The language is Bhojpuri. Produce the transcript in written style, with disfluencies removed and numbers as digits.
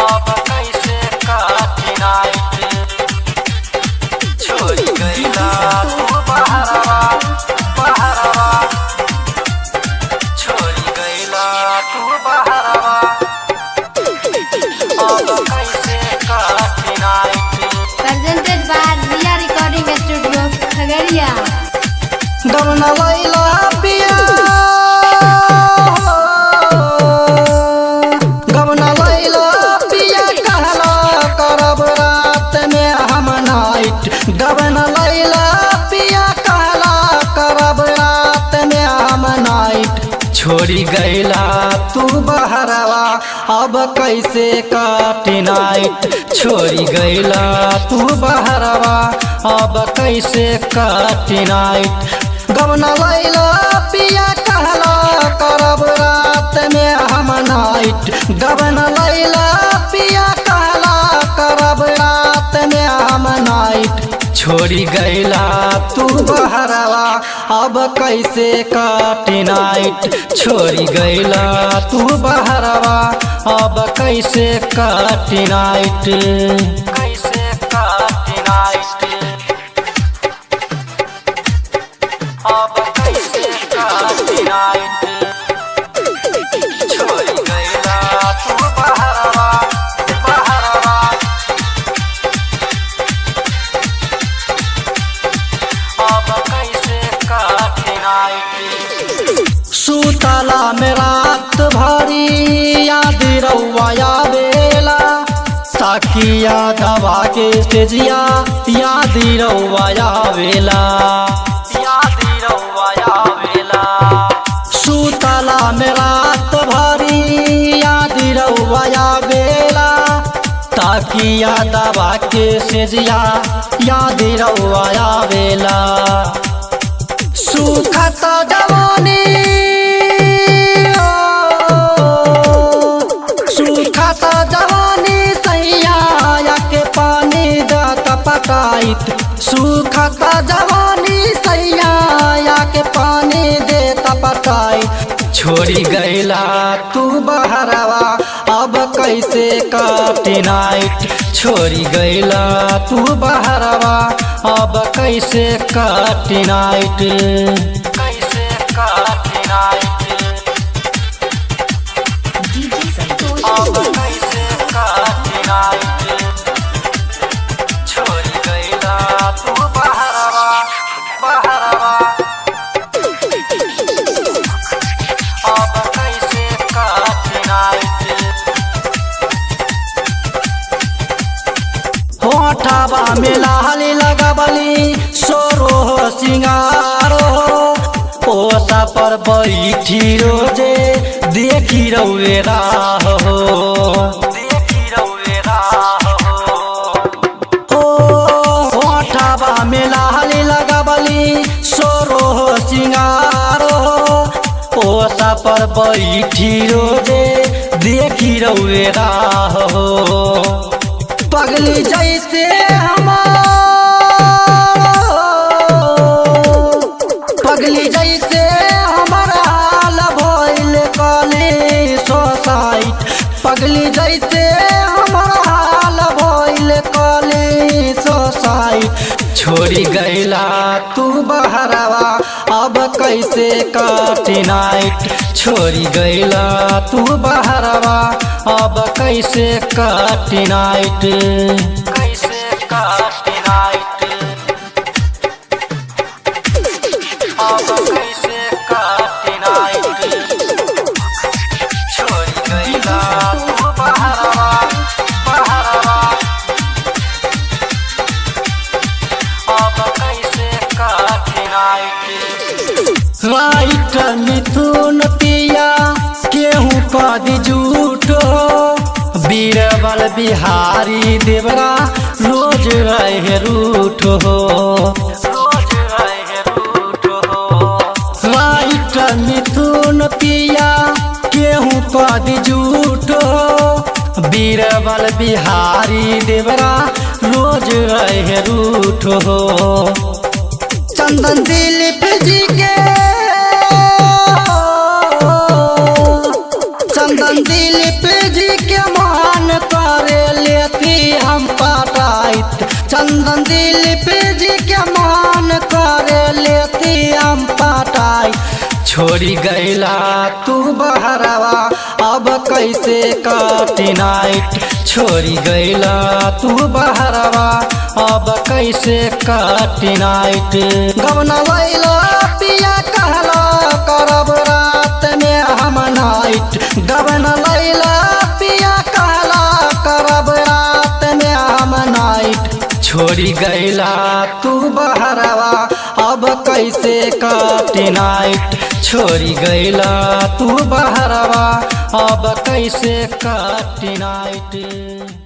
अब कैसे काटी नाइट छोड़ गईला तू बहरवा बहरवा छोड़ गईला तू बहरवा अब कैसे काटी night. Presented by Riya Recording Studio, Khagaria. गमना लैला पिया गमना लैला पिया कहला करब रात में हम नाइट। गमना लैला पिया कहला करब रात में हम नाइट। छोड़ी गैला तू बहरवा अब कैसे काटी नाइट। छोड़ी गैला तू बहरवा अब कैसे काटी नाइट। गमना लैला पिया कहला करब रात में हम नाइट। गमना लैला पिया कहला करब रात में हम नाइट। छोड़ी गैला तू बहरवा अब कैसे काटी नाइट। छोड़ी गैला तू बहरवा अब कैसे काटी नाइट। कैसे काटी नाइट अब कैसे काटी नाइट। छोड़ी गैला तू बहरवा बहरवा अब कैसे काटी नाइट। सुतला में रात भरी याद रउआ आवेला साखिया दबा के तेजिया याद रउआ आवेला याद रउआ आवेला। सुतला में रात भरी याद रउआ आवेला ताकिया दबा के सेजिया याद रउआ आवेला। सुखता जवानी सुखता जवानी सैया के पानी दत पटाइत। सुखता जवानी सैया के पानी देत पटाइत। छोड़ी गैला तू बहरवा अब कैसे काटी नाइट। छोड़ी गैला तू बहरवा अब कैसे काटी नाइट। कैसे काटी नाइट DJ Santosh अब कैसे काटी नाइट। छोड़ी गैला तू बहरवा बहरवा अब कैसे काटी नाइट। होठवा में लाली लगबली सोरो हो सिंगारो ओसा पर बैठी रोजे देखी रउए राह हो देखी रउए राह हो। होठवा में लाली लगबली सोरो हो सिंगारो ओसा पर बैठी रोजे देखी रउए राह हो। पगली जैसे हमार पगली जैसे हमारा हाल भइल कली सोसाइट। पगली जैसे हमारा हाल भइल कली सोसाइट। छोड़ी गैला तू बहरवा अब कैसे काटी नाइट। छोड़ी गैला तू बहरवा अब कैसे काटी नाइट। कैसे काटी नाइट अब कैसे काटी नाइट। छोड़ी गैला तू बहरवा बहरवा अब कैसे काटी नाइट। राइट मिथुन पिया केहू कद झूठो बीरबल बिहारी देवरा रोज रहे रूठ हो रोज रहे रूठ हो। राइट मिथुन पिया केहू कद झूठो बीरबल बिहारी देवरा रोज रहे रूठ हो। चंदन दिलीप जी के चंदन चंदन दिलीप जी के मान करे लेती हम पटाइत। चंदन दिलीप जी के मान करे लेती हम पटाइत। छोड़ी गैला तू बहरवा अब कैसे काटी नाइट। छोड़ी गैला तू बहरवा अब कैसे काटी नाइट। गवना लैला पिया कहला करब रात में हम नाइट। गवना लैला पिया कहला करब रात में हम नाइट। छोड़ी गैला तू बहरवा अब कैसे काटी नाइट। छोड़ी गैला तू बहरवा अब कैसे काटी नाइट।